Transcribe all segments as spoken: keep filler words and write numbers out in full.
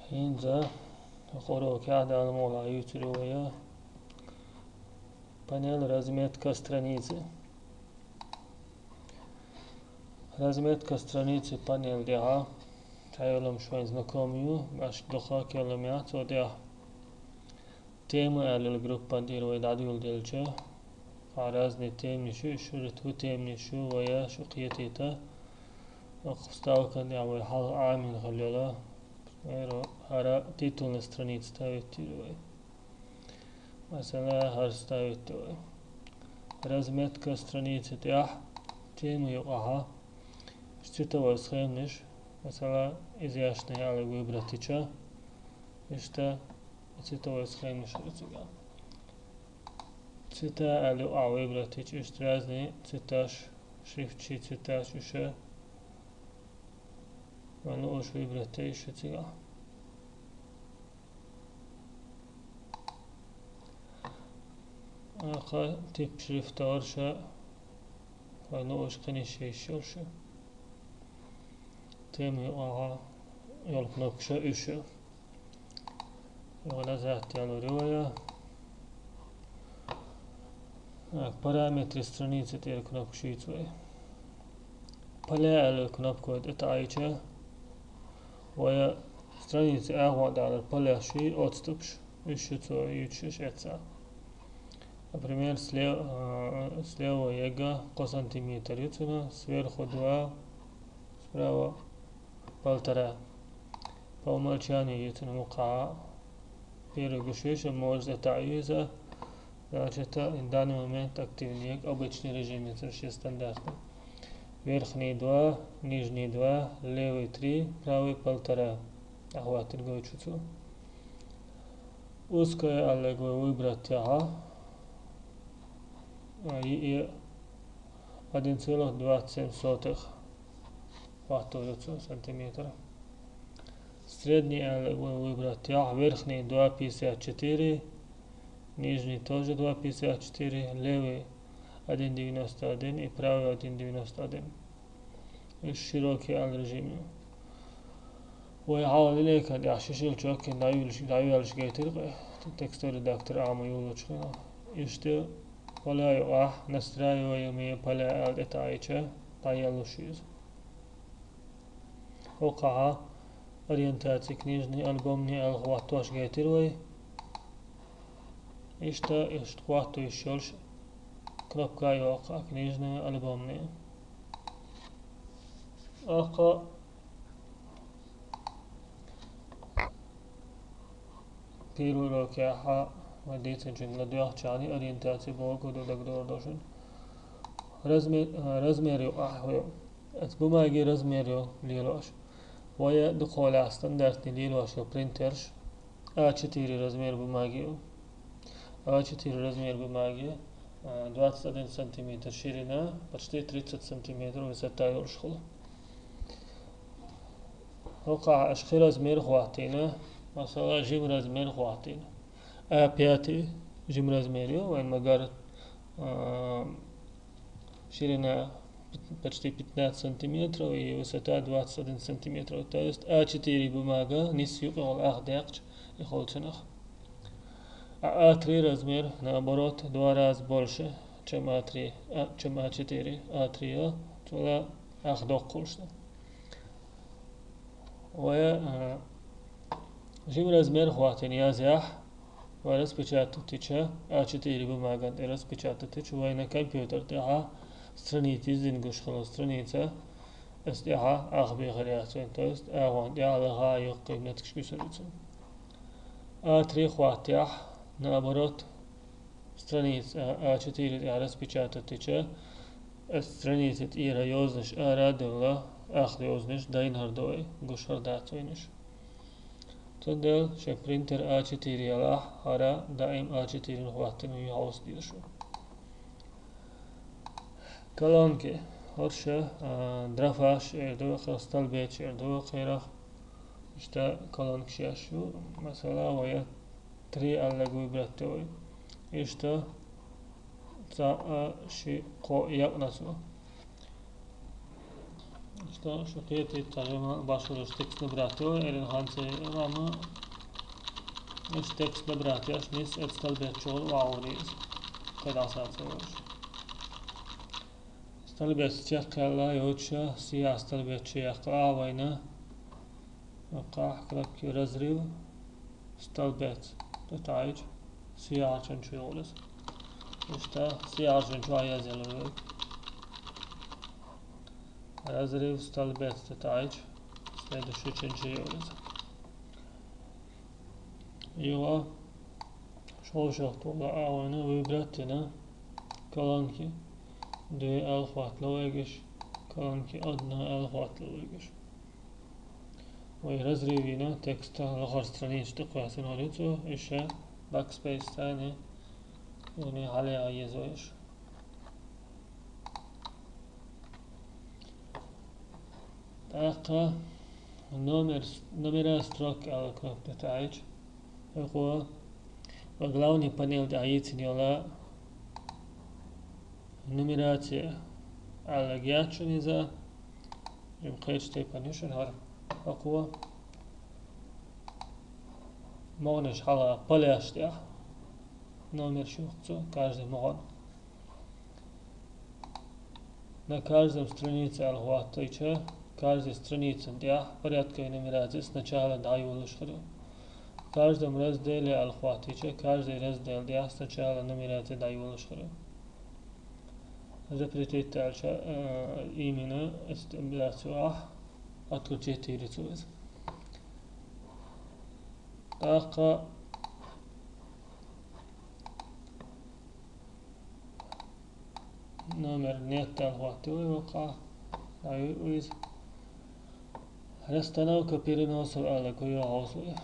ХӀинца урокехь Дала мукъалахь юьйцур ю вай панель разметка страницы. Разметка страницы панель тӀехь цхьайола ма шуна знаком ю, аш дукха кхелла ма яц цу тӀехь. Тема аьлла группан тӀера вай дӀадуьйладелча, хьан разные теманаш ю, шу ритху теманаш ю, вай шу кхетийта. Оха вставкан тӀехь вай хьалха Ӏамийна хилла йола, эро хӀара титульни страница ставить йира вай. Масала, хӀара ставить ду вай. Разметка страница тӀехь тема юкъахь цветовой схеманаш, масала, изящные аьлла выбрать йича, иштта цветовой схеманаш ю цигахь. Цвета аьлла юкъахь выбрать йича, иштта разные цветаш, шрифташ, цветаш уьш. Вайна лууш выбрать йича цигахь. Оха тип шрифта орша, вайна лууш кхин йиш йолуш ю. Тема юкъахь йолу кнопкаш уьш ю. Вай назад ялур ю вай. Так, параметры страницы тӀера кнопкаш юьйцу вай. Поля аьлла кнопка вай тӀе таӀийча, вай страница агӀон тӀехь поляш ю, отступаш, уьш ю цо юьйцуш эцна. Например, слева, а, слева яга кхо сантиметр ю цуьнан, сверху два, справа полтора. По умолчанию ю цуьнан мукъахь. Первый гуш ю ша, можете это юьйза. Значит, в данный момент активный яга, обычный режим ю цуьнан, шен стандартный. Верхний два, нижний два, левый три, правый полтора. Охватить гойтуш ю цо. Узкая аьлла вай выбрать яхь, а, и, и один целых двадцать семь сотых. Хьатто ю цо сантиметр. Средний аьлла вай выбрать яхь, верхний два пятьдесят четыре, нижний тоже два пятьдесят четыре, левый один девяносто один и правый один девяносто один. Уьш широкий аьлла режим ю. Вай хьалха линейкан тӀехь шишилчок дӀаюьйлуш, дӀайоьллуш гайтира кхин, текстовый редактор Ӏамийна йолчу хенахь. Иштта поля юкъахь настраиваемые поля аьлла тӀе таӀийча, дӀаеллалуш ю иза. ХӀокхахь ориентация книжный, альбомный аьлла хӀоттош гайтира вай. Иштта, иштта хӀоттош йолуш кнопка йоккху книжный, альбомный. Оха первый урокехь вай дийцинчуьнга ладоьгӀча ориентация бохург ду дагадогӀур ду шуна. Размер, а, размер юкъахь вай оцу бумаги размер ю лелош. Вай дукхахьолахь стандартный лелош ю принтерш. А четыре размер бумаги ю. А четыре размер бумаги, а, двадцать один сантиметр ширина, почти тридцать сантиметр высота йолуш хуьлу. ХӀокхахь аша кхин размер хӀоттийна, масала, жима размер хӀоттийна. А пятый жима размер ю, вайн ма-гарра, а, ширина пят-, почти пятнадцать сантиметров и высота двадцать один сантиметр. То есть А четыре бумага нисса юкъа йолу ах декъча, и хуьлу цунах. А А три размер, наоборот, два раза больше, чем А три, а, чем А четыре. А три ю, цул ах доккха хуьлуш ду. Вай, а, жима размер хӀоттийна язъяхь, вай распечатать йича, А четыре бумаган тӀе распечатать йича, вайна компьютер тӀехь страница йизина гуш хуьлу страница, оцу тӀехь ах бехар яц вайн, то есть агӀон тӀехь лаха а, юккъе а меткаш гуьсур ю цуьнан. А три хӀоттаяхь, наоборот, страница А четыре тӀехь распечатать йича, оцу страница тӀера йозанаш ара а девлла, ах йозанаш дайнарг ду вай, гуш хир дац вайна уьш. Цундела шен принтер А четыре ялахь, хӀара даим А четыре хӀоттийна хьовса дезаш ву. Колонки. ХӀорш, а, дрофаш эр ду, кхерах столбец эр ду, кхерах. Иштта колонкаш еш ю. Масала, вай три аьлларг выбрать до вай. Иштта цхьаъ, шиъ, кхоъ екъна цо. Иштта шу кхетийта, цхьа жима башхалаш текст набрать йо, эрна ханца ма, иштта текст набрать йеш, нийса эцу столбец чугӀур вагӀур иза. КхидӀа саца йолуш. Столбец чекхъяьлла йоцуша, сиягӀа столбец чуяккха а вайна. Кхахь кнопки разрыв, столбец тӀетаьӀча, сиягӀачун чу йолуш. Иштта сиягӀачун чу а язъялур вай. Разрыв, столбец тӀетаьӀча, следующий чун чу йолуш. Юха шовшах тола а вайна выбрать йина колонки, две аьлла хӀоттало вайгаш, колонки одна аьлла хӀоттало вайгаш. Вай разрыв йина текста лахара страница тӀекхоьссина вара цо, иштта backspace цӀена, юха хьалаяха еза вайша. ТӀаккха номер, номера строк аьлла кнопка тӀетаьӀча, хӀокхо вай главный панель тӀехь йийцина йола нумерация аьлла гечдина иза, жима кхечу тайпана ю шуна хӀара. ХӀокхо могӀанаш хьала полеш тӀехь номерш ю цо, каждый могӀан. На каждом странице аьлла хӀоттийча, каждый страницан тӀехь порядковый нумерация сначала дӀайолалуш хир ю. В каждом разделе аьлла хӀоттийча, каждый раздел тӀехь сначала нумерация дӀайолалуш хир ю. Запретить аьлча, э, именно эцу тӀе бац вахь, отключить йийр ю цо иза. ТӀаккха номер нет аьлла хӀоттий вай воккхахь, дӀайойу иза. Расстановка переносов аьлла кхуьйо хьовса вай.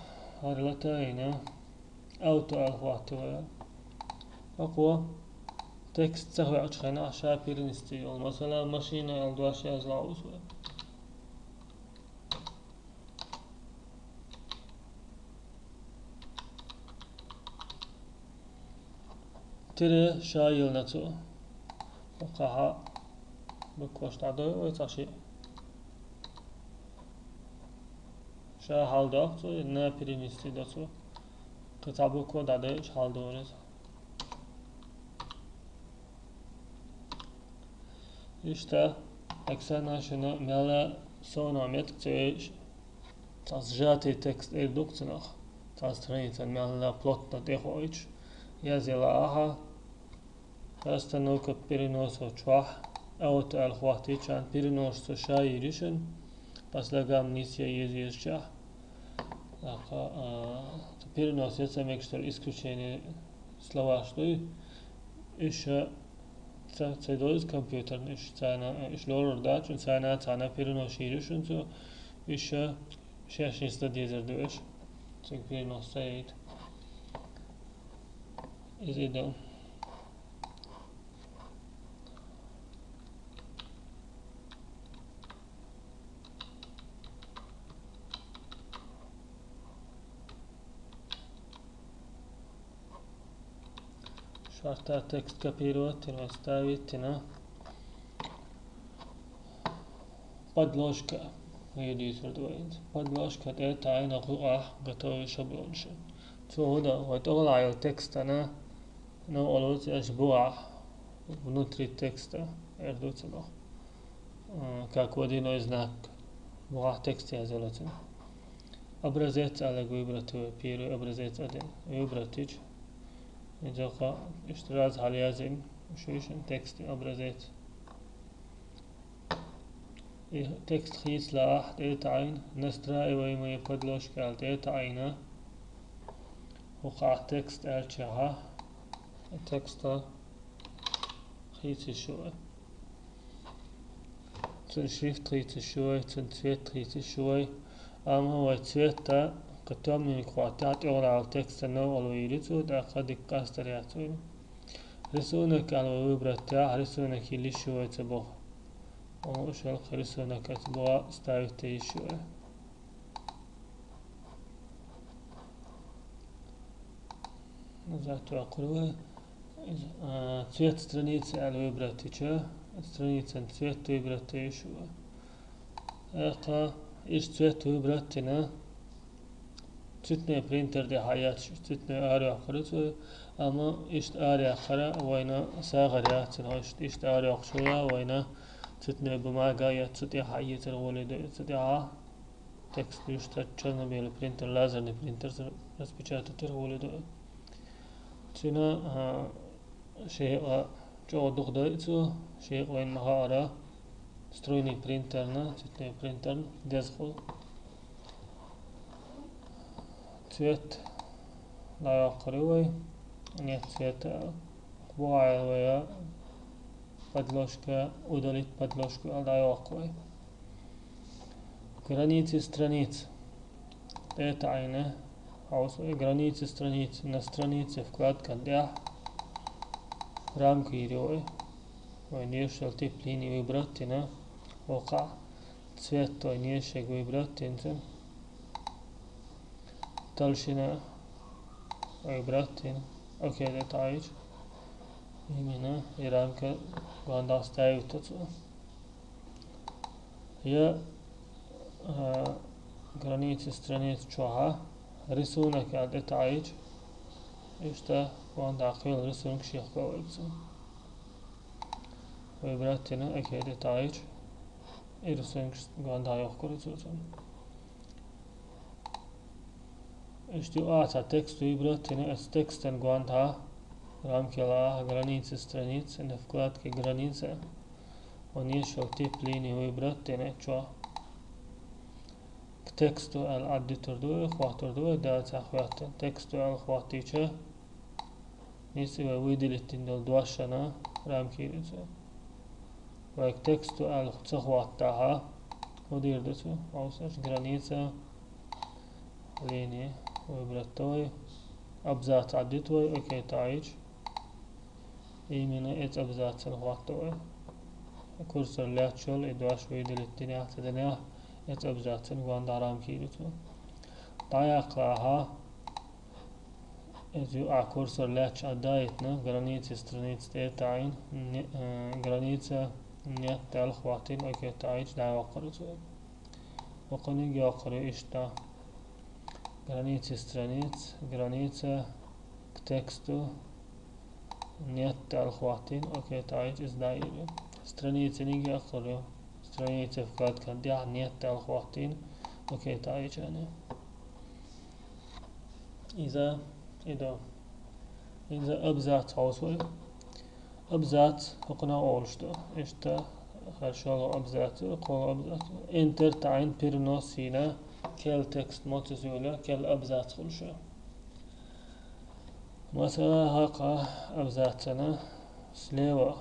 ХӀара латайна авто аьлла хӀоттий вай. ХӀокхо текст ца хоьхьучу хенахь ша перенести йолу. Масала, машина аьлла дош язлахь вай. Тире ша йиллина цо. Кхахьа букваш дӀадойу вай цхьа шиъ. Ша хьалдоккху цо, на перенести до цо. Кхин цхьа буква дӀадайча хьалдора иза. Иштта, Оксана шуна мелла совнаха меттиг ца йойуш, цхьа сжатый текст эр ду-кх цунах, цхьа страницан мелла плотно тӀехоуьйтуш, язъяла ахьа, расстановка переносов чохь, авто аьлла хӀоттийча, переносчо ша йийр ю шуна, по слогам нийса еза езачохь. ТӀаккха, а, перенос яц ца мегаш дара исключение словаш дуй, уьш ша ца, ца дозу компьютерна, уьш царна, уьш лорур дац, царна цхьаьна перенос йийр ю шуна цо, уьш ша шаьш нисдан дезар ду аша. Цига перенос ца яйта. Иза и ду. Шортта текст копировать йина, вставить йина. Подложка. Хьедуьйцур ду вай хӀинца. Подложка тӀе таӀийна гӀу ахь готовый шаблонаш. Цо хӀун до, вай тӀехула йолу текстана новкъарло ца еш бухахь, внутри текста, эр ду цунах. Э, как водяной знак. Бухахь текст язйо цунах. Образец аьлла выбрать вай, первый образец один. Выбрать йича, иза кхо, иштта раз хьала язйина, уьш ю шуна текстан образец. И текст хийцалахь, тӀе а таӀийна, настраиваемые подложки аьлла тӀе а таӀийна, хӀокхахь текст аьллачохь, текста хийца йиш ю вай. Цуьнан шрифт хийца йиш ю вай, цуьнан цвет хийца йиш ю вай. Амма вай цвета кхин тёмненький хӀоттахь, тӀехула йолу текстана новкъарло йийр ю цо, тӀаккха дика къастар яц вайна. Рисунок аьлла вай выбрать яхь, рисунок йилла йиш ю вай цу бухахь. Амма уьш хӀаллакьхи рисунок оцу бухахь ставить йийр йиш ю вай. Назад ваккхур вай. Иза, а, цвет страницы аьлла выбрать йича, страницан цвет выбрать йийр ю вай. ТӀаккха иштта цвет выбрать дина, цветной принтер тӀа хьаэцаш, цветной арайоаккхар ю цо, амма иштта араяьккхар вайна сагӀар яц, иштта, иштта арайоаккхаш вайна цветной бумага я цу тӀа хьаэцар гӀоле ду, цу тӀа текст иштта черно-белый принтер, лазерный принтер распечатать яр гӀоле ду. Цуьнан, а, шекъа чӀогӀа дукха дойу цо, шекъа вайна ма хаара, струйный принтерна, цветной принтерна деза хул. Цвет дӀайоккхур ю вай, нет цвета, бухахь вай подложка, удалить подложку аьлла дӀайоккху вай. Границы страниц. ТӀе а таӀийна, хьовса вай границы страниц, на странице вкладка тӀехь рамка йийр ю вай. Вай дезаш йолу тип линии выбрать дина, вокхахь цвет вай дезаш ерг выбрать дина цуьнан. Толщина выбрать дина, окей тӀе таӀийча, именно и рамка гондӀа ставить ю цо. Я, а, границы страниц чохь рисунок аьлла тӀе таӀийча, иштта гондӀа кхин йолу рисункаш йохко вайга цо. Выбрать дина, окей тӀе таӀийча, и рисункаш гондӀа йохкур ю цо цунна. Иштта юкъахь цхьа текст выбрать дина, оцу текстан гондӀа, рамкел ахь границы страниц, на вкладке граница, вайн езаш йолу тип линии выбрать дина чохь. К тексту аьлла Ӏаддитур ду вай, хӀоттур ду вай, да, цхьа хӀоьттина. Тексту аьлла хӀоттийча, нийса вай выделить дина долу дош шена рамка йийр ю цо. Вай к тексту аьлла ца хӀоттахь, хӀун дийр ду цо? Хьовсаш, граница, линии выбрать до вай, абзац Ӏаддиту вай, окей таӀийча. Именно эцу абзацан хӀотту вай. Курсор лаьтташ йолу и дош выделить динехь, ца динехь, эцу абзацан гондӀа рамка йийр ю цо. ДӀаяккха ахьа, иза юкъахь курсор лаьтташ Ӏадда а йитина, границы страниц тӀе а таӀийна, не-, э, граница нет аьлла хӀоттийна, окей таӀийча дӀайоккхур ю цо. Кхуниг йоккхур ю иштта. Границы страниц, граница к тексту, нет аьлла хӀоттийна, окей таӀийча иза дӀайийр ю. Страницаниг йоккхур ю. Страница вкладка тӀехь нет аьлла хӀоттийна, окей таӀийча а. Иза, и ду. Иза абзац хьовса вай. Абзац хӀокхунах олуш ду. Иштта, хорошо, абзац, кхо абзац. Enter таӀийна, перенос йина, кел текст моцаза йолу, кел абзац хуьлуш ю. Масала, хӀокху абзацана слева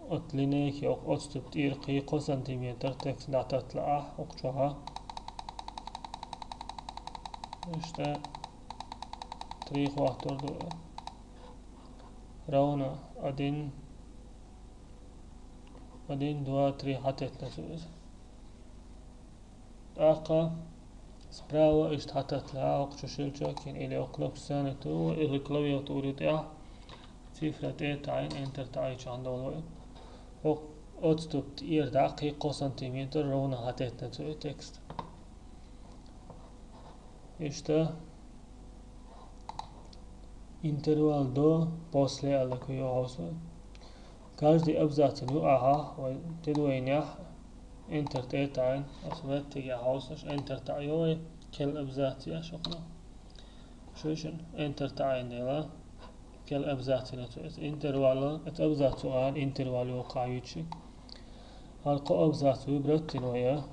от линейки, хӀокху отступ тӀера кхин кхо сантиметр текст дӀататталахь, хӀокху чохь. Иштта три хӀоттур ду. Ровно один, один, два, три хьатеттина цо иза. ТӀаккха справа иштта хьататталахь, хӀокху чу шилчок йина или хӀокху кнопка санна ту, или клавиатури тӀехь цифра тӀе а таӀийна, Enter таӀийча хьан долу вай. ХӀокху отступ тӀера дӀа кхин кхо сантиметр ровно хьатеттина цо и текст. Иштта интервал до, после аьлла кхин ю хьовса. Каждый абзацан юкъахь вай тидойнехь, Enter тӀе а таӀийна, аса меттиге хьовсаш, Enter таӀайо вай, кел абзац еш хӀокхунах. Шуьйшина Enter таӀийна дела, кел абзац йина цо. Эцу интервала, эцу абзацо аьлла интервал ю хӀокхахь юьйцуш. ХӀара кхо абзац выбрать йина вай,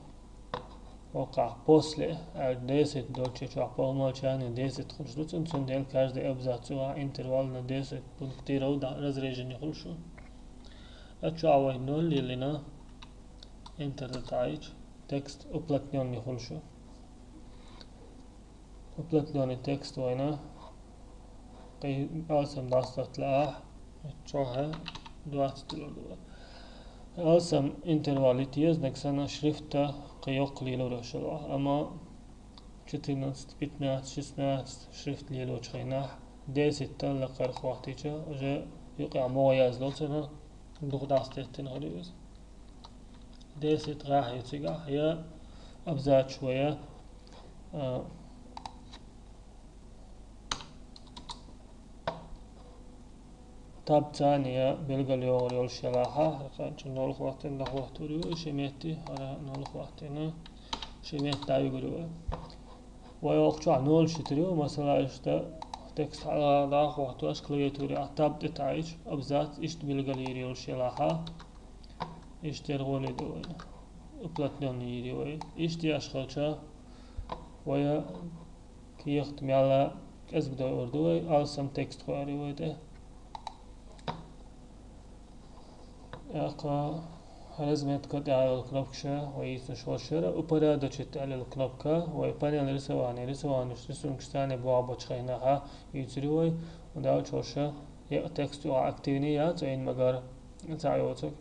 хӀокхахь после, аьлла десять долчу чохь по умолчанию десять хуьлуш ду, цуьнан, цундела каждый абзац юкъахь интервал на десять пунктиров да разрежение хуьлуш ю. Оцу чохь вай ноль лелийна, Enter тӀе таӀийча, текст уплотнённый хуьлуш ю. Уплотнённый текст вайна, кхин алсам дӀасататталахь, чохь двадцать лур ду. Алсам интервал йита еза, нагахь санна шрифт кхин йоккха лелор йиш йолу. Амма четырнадцать, пятнадцать, шестнадцать шрифт лелочу хенахь, десять талла кхара хӀоттийча, уже юкъахь могӀа язло цунах, дукха дӀасатеттина хуьлу иза. Десять гӀехь ю цигахь, я абзац вай, а, таб цӀена я белгалйогӀур йолуш елахь, хӀара кхаьчча ноль хӀоттийна, дӀахӀоттур ю, ши метте, хӀара ноль хӀоттийна, ши метте дӀаюьгур ю вай. Вай оха чохь ноль шитир ю, масала, иштта текст хьала дӀахӀоттош, клавиатури а таб тӀе таӀийча, абзац иштта белгалйийр йолуш елахь, иштта ергӀоле ду вай. Уплотнённый йийр ю вай. Иштта еш хилча, вай кехат мелла кӀезиг дойур ду вай, алсам текст хоьур ю вай тӀе. ТӀаккха разметка тӀехь йолу кнопкаш вай йийцинарш йолуш яра, упорядочить аьлла кнопка, вай панель рисования, рисованиш, рисункаш цӀена болх бечу хенахь йийцар ю вай, хӀунда аьлча хӀорш еккъа текст юкъахь активни яц вайн, магар цхьа а йоцург.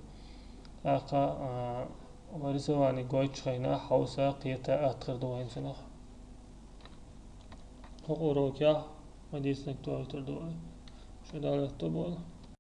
ТӀаккха, а, вай рисовани гойтучу хенахь хьовса, кхета атта хир ду вайн цунах. ХӀокху урокехь вай дийцинарг тоьхна хир ду вай. Шуьга Дала аьтто бойла.